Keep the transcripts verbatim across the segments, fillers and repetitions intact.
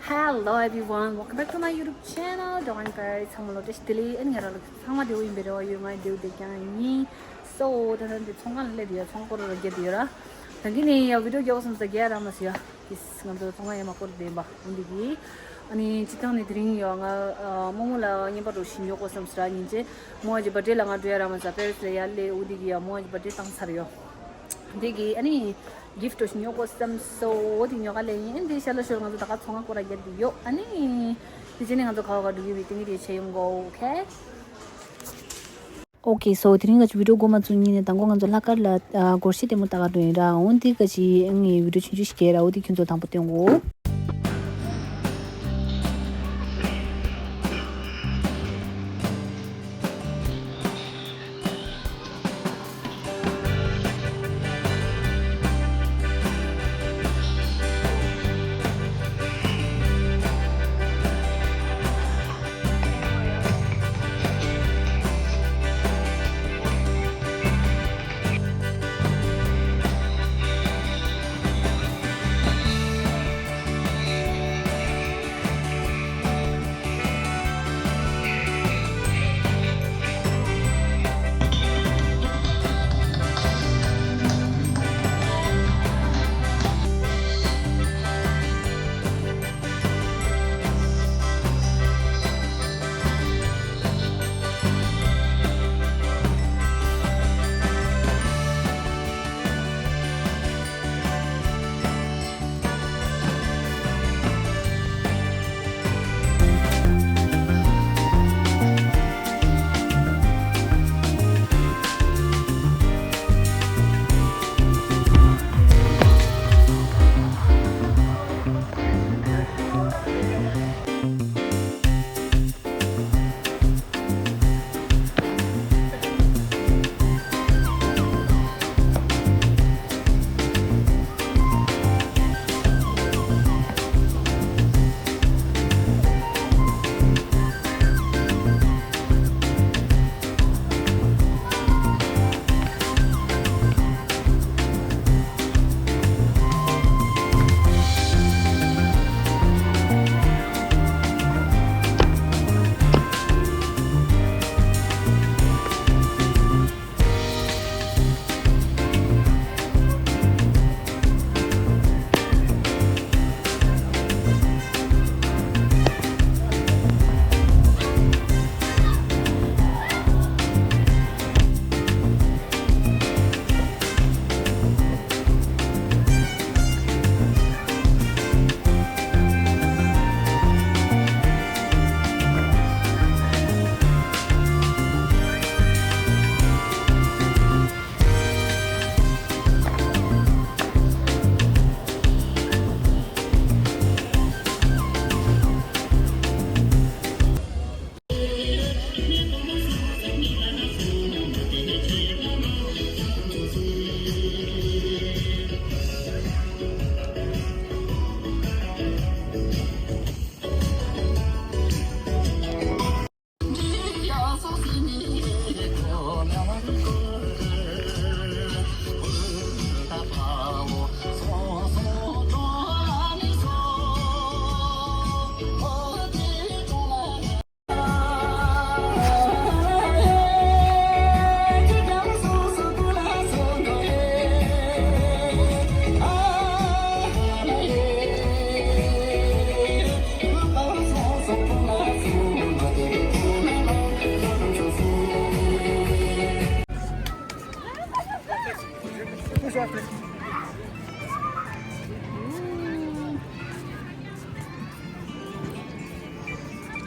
Hello everyone, welcome back to my YouTube channel, Drawing Paris. ཚང་མ་ལ་བཀྲ་ཤིས་བདེ་ལེགས། ཨ་ནི་ང་རང་ཚང་མ་བདེ་པོ་ཡིན་པའི་རེ་བ་ཡོད། ང་བདེ་པོ་བསྡད་ཀྱང་ཡིན། So ད་ལྟ་འདི་ཚོང་ཁང་ལ་སླེབས་ཡོད། ཚོང་སྐོར་ར་རྒྱག་བསྡད་ཡོད་ར། ད་གིན་ནས་ཡ་བི་ཌི་ཡོ་རྒྱག་དགོས་བསམ་ས་རྒྱག་རག་མ་སོང་ཡ། ཡེས། ང་ཚོ་ཚོང་ཁང་ཡ་མ་སྐོར་བསྡད་པ་འོན་འདི་གི། ཨ་ནི་སྤྱིར་བཏང་ནས་དེ་རིང་ཡོད་ང་རྨོ་མོ་ལ་རྔན་པ་འདྲ་ཞིག་ཉོ་དགོས་བསམ་ས་ར། ཉིན་རྗེས་རྨོ་མོ་གི་བར་ཌེ་ལ་ང་འགྲོ་ཡ་རག་མ་སོང་། པེ་རི་སི་ལ་ཡར་སླེབས། འོ་འདི་གི་ཡ་རྨོ་མོ་གི་བར་ཌེ་བཏང་ཚར་ཡོད། འདི་གི་ཨ་ནི་གིཕ་ཊི་འདྲ་ཞིག་ཉོ་དགོས་བསམ་སོང་། འོ་དེ་ཉོ་ག་སླེབས་ཡིན། ཨ་ནི་འདི་ཤར་ལ་ཤོར། ང་ཚོ་ད་ག་ཚོང་ཁང་སྐོར་ར་རྒྱག་བསྡད་ཡོད། ཨ་ནི་དེ་རྗེས་ནས་ང་ཚོ་ག་བ་ག་འགྲོ་གི་རེད། དེ་ངས་དེ་བྱས་ཡོང་གོ། ཨོ་ཁེ། Okay, so དེ་རིང་ང་ཚོ་བི་ཌི་ཡོ་འགོ་མ་བཙུགས་སྔོན་ནས་མདང་དགོང་ང་ཚོ་ལྷག་དཀར་ལ་ཨ་སྒོར་གཞས་ལྟད་མོ་ལྟ་ག་འགྲོ་ཡིན་ར། འོ་འདི་ག་ཅིག་ངས་བི་ཌི་ཡོ་ཆུང་ཆུང་ཞིག་བརྒྱབ་ར། འོ་འདི་ཁྱོད་ཚོ་དང་པོ་སྟོན་གོ།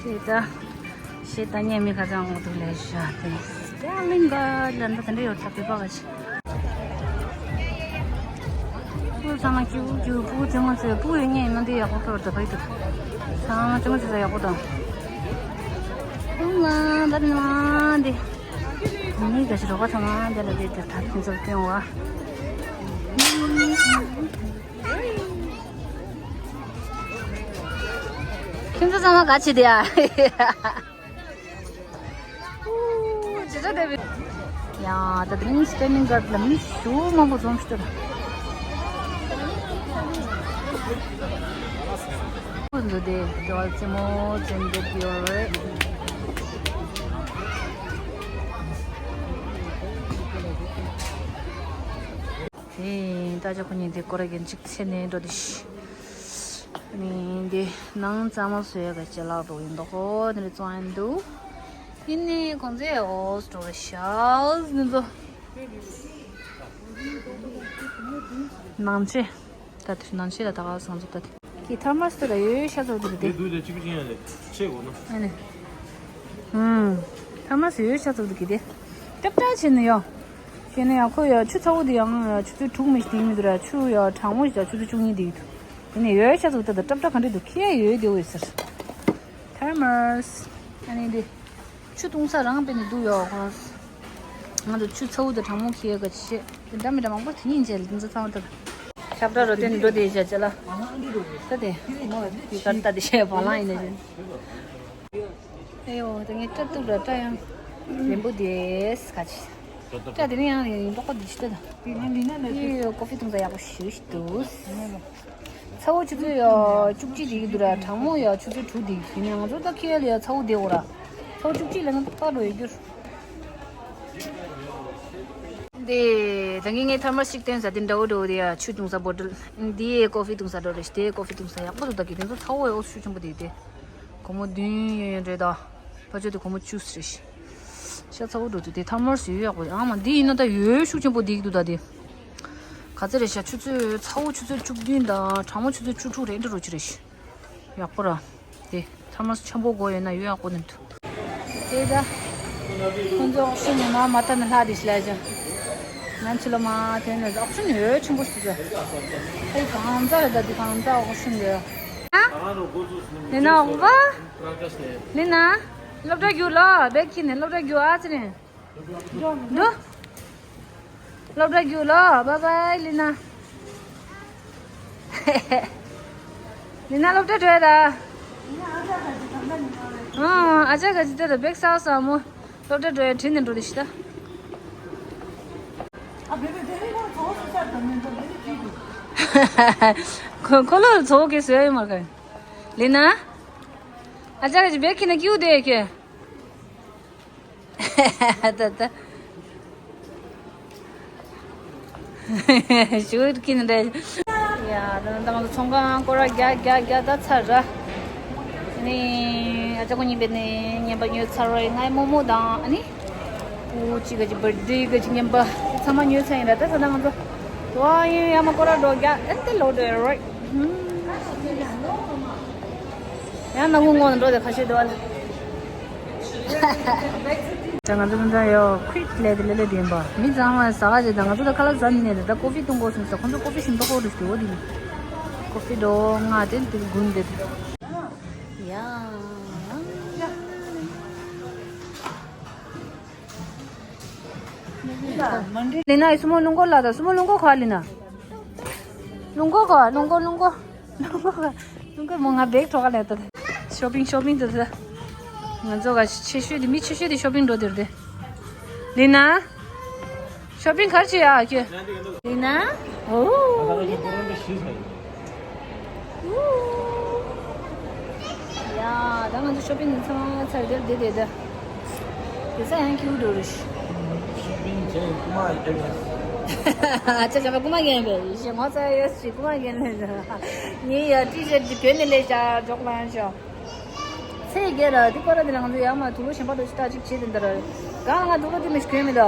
དེ་ད་ཤེས་ད་ཉན་མི་ཁ་ཚང་འོང་འདུག་ལས་ཤ་དེ། ཡ་གླིང་ག་ལ་འདི་དེ་འདྲ་ཡོད་ད་བོད་པ་ག་ཅིག་སྤུ་གུ་ཚང་མ་སྐྱིད་པོ་སྐྱིད་པོ། སྤུ་གུ་ཆུང་ངུ་ཚོས་སྤུ་གུ་ཡོད་ཉན་ཡིན་ན་འདི་ཡག་པོ་འཕེལ་བ་འདྲ་བ་ཡོད་འདུག་ཚང་མ་ཆུང་ངུ་ཚོས་ཡག་པོ་དང་། ཁོང་ལ་འདི་ནི་མ་འདི། མི་ག་ཅིག་རོགས་པ་ཚང་མ་འདི་ལ་བསྡད་དེ་ད་ཁྱིམ་ཚང་སྟོན་བ། ཁྱིམ་ཚང་ཚང་མ་ག་ཅིག་བསྡད་ཡ། ཡ་ད་དེ་རིང་སི་ཊེན་ཌིང་གྷ་རཌ་ལ་མི་ཞེ་པོ་མང་པོ་འཛོམས་ཤག་ད། ཁོ་ཚོ་དེ་དེ་བ་རྩེད་མོ་རྩེ་འདོད་ཡོད་རེད། དེ་ད་ཆ་ཁོ་གཉིས་དེ་སྐོར་ར་གན་གཅིག་ཚེ་ནས་འགྲོ་དེ་ཤི། ནི་འདི་ནང་གཙང་མ་བཟོས་ཡག་གི་ལག་འགྲོ་ཡིན་མདོག་ཁོ་དེ་རེ་བཙོང་ཡིན་འདུག་ཡིན་ནི་ཁོང་ཚོས་འོ་སྤྲོ་བའི་ཤལ་འདི་ཚོ། ནང་ཆེ། ད་དེ་ནང་ཆེ་ལ་ད་ག་སང་ཚོ་ད་དེ། ཀི་ཐར་མ་སི་ལ་ཡོད་ཤ་ཚོ་འདུག་དེ། དེ་དུས་ལ་གཅིག་པུ་ཅི་ཡང་ལས་ཆེ་གོ་ན། ཨ་ནི། ཧུམ། ཐར་མ་སི་ཡོད་ཤ་ཚོ་འདུག་དེ། ཀྲབ་ཀྲ་བྱས་ནས་ཡོ། བྱས་ནས་ཡང་ཁོ་ཡ་ཆུ་ཚ་བོ་དེ་ཡང་ཆུ་ཚོད་དྲུག་མི་ཞིག་དེ་མི་འདུག་ར། ཆུ་ཡ་གྲང་མོ་ཞིག་ཆུ་ཚོད་བཅུ་གཉིས་དེ་ཡོད་འདུག་དེ་ནས་ཡོད་ཤ་ཚོ་ད་ད་ཀྲབ་ཀྲ་ག་འདྲ་འདུག་ཁྱི་ཡ་ཡོད་དེ་འོད་ཟེར། ཐར་མ་སི། ཨ་ནི་འདི། ཆུ་བཏུང་ས་རང་དཔེ་ནི་འདུག་ཡོད་ཁོང་། ང་ཚོ་ཆུ་ཚ་བོ་དང་གྲང་མོ་ཁྱི་ཡོད་ག་ཅི་བྱེད། དེ་འདྲ་མི་འདྲ་མང་པོ་དེ་ཉིན་བྱས་ལ་དེ་ཚོ་ཚང་མ་ཐུབ། ཁྱབ་བསྒྲགས་རོ་དེ་ནི་འགྲོ་དེ་བྱ་བྱ་ལ། ད་དེ་མོ་དེ་གར་ལྟ་དེ་བྱས་བ་ལང་ཡིན་ནས་བྱས། ཨེ་ཡོ་དེ་ངས་སྐྲ་གཏུབ་ར་སྐྲ་ཡང་རན་པོ་དེས་ག་ཅི། སྐྲ་དེ་ནི་ཡང་ཡིན་པ་ཁོ་དེ་ཅི་ལྟ་ད། ཡི་ཡོ་ཀོ་ཧྥི་བཏུང་ས་ཡག་པོ་ཞེ་ཞིག་འདུག་ཚ་བོ་ཆུ་ཚོད་ཡ་བཅུ་གཅིག་དེ་ཡིན་འདུག་ར། གྲང་མོ་ཡ་ཆུ་ཚོད་དྲུག་དེ་ཡིན་ནས་ང་ཚོ་ད་ཁེལ་ཡ་ཚ་བོ་བསྡད་འོ་ར། ཚ་བོ་བཅུ་གཅིག་ལ་ང་ཚོ་ལྟ་འགྲོ་ཡོད་རྒྱུར། འདི་ད་གིན་ངས་ཐར་མ་སི་ཅིག་བསྟན་ས་དེ་འདྲ་བོ་འདྲ་བོ་དེ་ཡ་ཆུ་བཏུང་ས་བོ་ཊལ། འདི་ཡའི་ཀོ་ཧྥི་བཏུང་ས་འདྲ་བོ་རེད། དེ་ཡའི་ཀོ་ཧྥི་བཏུང་ས་ཡག་པོ་འདུག་ད་གི་དེ་ཚོ་ཚ་བོ་ཡོད་ཤུགས་ཆེན་པོ་དེ་དེ། སྒོར་མོ་བདུན་ཡོད་ཡོད་རེད་ད། ཕ་ཆོས་དེ་སྒོར་མོ་བཅུ་ཟེར་ཤི། ཤ་ཚ་བོ་འགྲོ་དུས་དེ་ཐར་མ་སི་ཡོད་ཡག་པོ་རེད། ཨ་མ་འདི་ཡིན་ན་ད་ཡོད་ཤུགས་ཆེན་པོ་འདི་གི་འདུག་ད་དེ། ག་ཚོད་རེད་ཤག་ཆུ་ཚོད་ཚ་བོ་ཆུ་ཚོད་བཅུ་བདུན་དང་གྲང་མོ་ཆུ་ཚོད་བཅུ་དྲུག་རེད་འདྲ་རོ་ཅི་རེད་ཤི། ཡག་པོ་ར། དེ་ཐར་མ་སི་ཆེན་པོ་དགོས་ཡོད་ན་ཡོད་ཡག་པོ་ནི་འདུག་དེ་ད། ཁོང་ཚོ་ཨོག་ཤིན་ནས་མ་མ་ཐར་ནས་ལྷག་དེ་ཤི་ལ་ཅང་། ང་ཚོ་ལ་མ་དེ་ནས་ཨོག་ཤིན་ཡོད་ཆེན་པོ་ཞིག་འདུག་དེ་གང་ཙག་རེད་ད་དེ་གང་ཙག་ཨོག་ཤིན་རེད། ཨ། ལི་ན་འོག་པ། ལི་ན། སློབ་གྲྭ་རྒྱུགས་ལོ་བེག་ཁྱི་ནས་སློབ་གྲྭ་རྒྱུགས་ཨ་ཙི་ནས། འགྲོ། སློབ་གྲྭ་རྒྱུགས་ལོ་བཱའི་བཱའི་ལི་ན། ལི་ན་སློབ་གྲྭ་འགྲོ་ཡ་ད། ཨང་ཨ་ཅག་ག་ཅི་ལྟ་ད་བེག་སག་སག་མོ། སློབ་གྲྭ་འགྲོ་ཡ་དྲིན་ནས་འགྲོ་དེ་ཤི་ད། ཁོ་ཁོ་ལོ་ཚོ་གི་བཟོས་ཡ་ཡོད་མ་ག་ལི་ན། ཨ་ཅག་ག་ཅི་བེག་ཁྱི་ན་ཀིའུ་དེ་ཁྱེད། ད་ད། ཞུ་གི་ནི་འདྲ། ཡ་ད་ད་ང་ཚོ་ཚོང་ཁང་སྐོར་ར་རྒྱག་རྒྱག་རྒྱག་ད་ཚར་ར། ནི་ཨ་ཅག་ཁོ་གཉིས་པས་ནི་ཉན་པ་ཉོས་ཚར་ར། ངའི་རྨོ་མོ་དང་ཨ་ནི། ཨུ་ཅི་ག་ཅི་བར་ཌེ་ག་ཅི་ཉན་པ་ཚང་མ་ཉོས་ཚར་ཡིན་ར། ད་ད་ད་ང་ཚོ་དོ་ཨ་ཡིན་ཡ་མ་སྐོར་ར་འགྲོ་རྒྱག་ཨ་ནི་དེ་ལོ་འགྲོ་ཡ་རོ། ཡང་ནག་ཁུང་ངོ་ནས་འགྲོ་དེ་ཁ་ཤས་འདུག་ཨ་ལ། ད་ང་ཚོ་ཀུན་ཚང་ཡོད་ཁུལ་ལས་དེ་ལས་ལས་དེ་ཡིན་པ། མི་ཚང་མ་ཟ་ག་ཅིག་དང་ང་ཚོ་ད་ཁ་ལག་ཟ་ནི་ནས་ད་ཀོ་ཧྥི་བཏུང་དགོས་སོང་ཟེར། ཁོང་ཚོ་ཀོ་ཧྥི་ཞིམ་པོ་ཁོ་རུ་ཞུ་བོ་དེ་ནི་ཀོ་ཧྥི་འགྲོ་ང་དེ་དེ་དགུན་དེ་དེ། ཡ། ལི་ན་སུ་མོ་རླུང་སྐོར་ལ་ད་སུ་མོ་རླུང་སྐོར་ག་ལི་ན། རླུང་སྐོར་ག་རླུང་སྐོར་རླུང་སྐོར། རླུང་སྐོར་ག་རླུང་སྐོར་མོ་ང་བེག་ཐོག་ག་ལ་ད། ཤོ་པིང་ཤོ་པིང་ད་ད། ང་ཚོ་ག་ཆེ་ཤོས་དེ་མི་ཆེ་ཤོས་དེ་ཤོ་པིང་འགྲོ་དེར་དེ། ལི་ན། ཤོ་པིང་ག་རེ་བྱེད་ཡ་ཁྱོད། ལི་ན། ཨོ། ལི་ན། ཡ། ད་ང་ཚོ་ཤོ་པིང་ཚང་མ་ཚར་དེར་བསྡད་བསྡད་ད། དེ་ས་ཡང་ཁྱིའུ་འགྲོ་རུ་ཤི། ཤོ་པིང་བྱས་རྐུ་མ་རྒྱག་ཡ། ཨ་ཅག་ཅག་པ་རྐུ་མ་རྒྱག་པས་ཡིན་ཤེས་ངོ་ཚ་ཡོད་ཤི་རྐུ་མ་རྒྱག་ལས་ད། ངའི་ཡ་ཊི་ཤར་ཊི་གྱོན་ནས་ལས་བྱ་འཇོག་ལ་ཤོག་ཚེས་བརྒྱད་ར་དེ་སྐོར་ར་དེ་ལ་ང་ཚོ་ཡང་མ་དུག་ལོག་གཞན་པ་འགྲོ་ཤི་ཏག་ཅིག་བྱེད་དེ་འདི་ར། གང་ང་དུག་ལོག་དེ་མི་ཤི་གྱོན་མི་ད།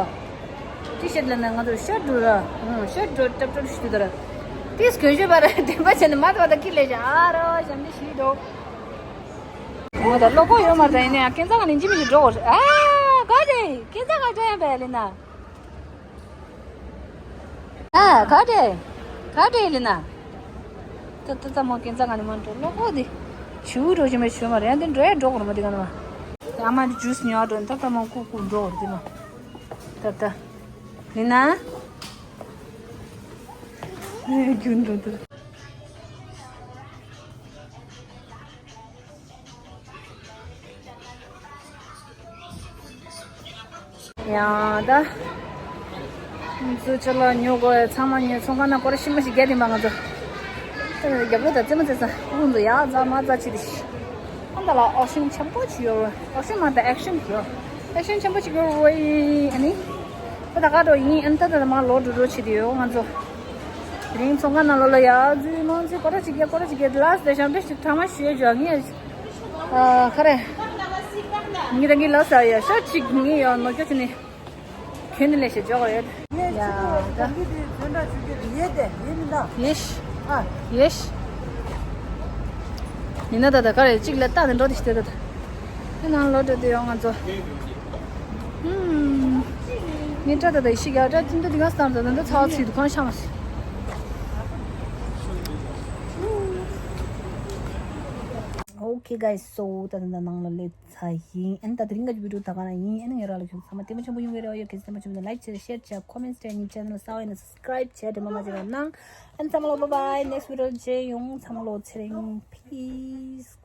ཊི་ཤར་ཊི་ལ་ན་ང་ཚོ་ཤར་ཊི་འགྲོ་ར། ཤར་ཊི་འགྲོ་ཊབ་ཊབ་ཤི་དུ་ད་ར། ཏིས་གྱོན་ཤོད་པ་ར་དེ་པ་བྱས་ནས་མ་ཐོག་ད་ཁྱི་ལས་བྱ་ཨ་རོ་ཞབས་འདྲེན་ཤི་འགྲོ། ང་ད་ལོ་ཀོ་ཡོད་མ་རེད་ཡིན་ནའི་ཁྱེད་ཚང་ང་ནི་འཇི་མི་ཞིག་འགྲོ་གོ་རེད། ཨ་ག་རེད་ཁྱེད་ཚང་ང་འགྲོ་ཡང་བས་ལི་ན། ཨ་ག་རེད་ག་རེད་ལི་ན། ད་ད་ད་མོ་ཁྱེད་ཚང་ང་ནི་མ་འགྲོ་ལོ་ཀོ་དེ། ཞུ་འགྲོ་ཞིག་མ་ཞུ་མ་རེད་ཡང་དེ་འགྲོ་ཡ་འགྲོ་གོ་རེད་མ་དེ་ག་ནི་མ། ཨ་མ་དེ་ཇུས་ཉོ་འགྲོ་ད་ད་མོ་ཀུ་ཀུ་འགྲོ་གོ་རེད་དེ་མ། ད་ད། ལི་ན། རྒྱུན་འགྲོ་ད། ཡང་ད། ང་ཚོ་ཅ་ལག་ཉོ་དགོས་ཚང་མ་ཉོས། ཚོང་ཁང་ནང་སྐོར་ཞིམ་པོ་ཞིག་རྒྱག་དེ་མ་ང་ཚོ། རྒྱབ་ལོགས་དང་རྩེད་མོ་རྩེ་ས་ཁོང་ཚོ་ཡག་རྫ་མ་རྫ་བྱེད་དེ། ཨ་ད་ལ་ཨོ་ཤིང་ཆེན་པོ་ཅིག་ཡོད། ཨོ་ཤིང་མ་ད་ཨེག་ཤིང་ཡོད། ཨེག་ཤིང་ཆེན་པོ་ཅིག་ཡོད་ཝེ། ཨ་ནི་ད་ད་ག་འགྲོ་ཡིན། ཨ་ནི་ད་ད་མ་ལོག་འགྲོ་འགྲོ་བྱེད་དེ་ཡོད་ང་ཚོ། དེ་རིང་ཚོང་ཁང་ནང་ལོགས་ལ་ཡག་རྫུས་མང་ཚིག་སྐོར་ར་ཅིག་རྒྱག་སྐོར་ར་ཅིག་རྒྱག་ལ་སི་ཏེ་ཤམ་ཏེ་ཞིག་ཐང་མ་ཞུ་ཡ་ཇོ་ངས། ཨ་ཁ་རེ། ངས་ད་ངས་ལ་ས་ཡ་ཤ་ཅིག་ངས་ཡ་ནོ་ཅོ་ཅི་ནི། ཁྱོད་ནི་ལས་ཞེ་འཇོག་ཡོད། ཡ་ད། ཡེ་ཤ། ཡེ་ཤ། ཡིན་ན་ད་ད་ག་རེ་གཅིག་ལ་ལྟ་ནས་འགྲོ་དེ་ཤི་དེ་ད། ཨེ་ནང་ལོ་འགྲོ་དེ་ཡོང་ང་ཚོ། ཧུམ། ངས་སྐྲ་ད་ད་ཡེ་ཤི་ག་སྐྲ་ཅི་འདྲ་དེ་ག་སྟངས་ད་ད་འདི་ཚ་བ་ཚིག་འདུག་གང་ཤ་མ་སི། Okay, guys, so ད་ད་ད་ནང་ལ་སླེབས་ཚར་ཡིན། ཨན་ད་དེ་རིང་ག་ཅིག་བི་ཌིའོ་ད་ག་ན་ཡིན། ཨན་ངས་ར་ལ་ཁྱོད་ཚང་མ་ལྟད་མོ་ཆེན་པོ་ཡོང་གི་རེད་བ། ཡོད་གལ་སྲིད་ལྟད་མོ་ཆེན་པོ་ཡིན་ན་ལའིཀ་བྱེད། ཤེར་བྱེད། ཁོ་མེན་ཊི་བྱེད། ངའི་ཆེ་ནལ་སབ་སི་ཀ་རབ་བྱེད། དྲི་མ་མ་བརྗེད་པ་གནང་། ཨན་ཚང་མ་ལ་བྷའི་བྷའི། ནེག་སི་ཊི་བི་ཌིའོ་ལ་མཇལ་ཡོང་། ཚང་མ་ལ་ཚེ་རིང་། Peace།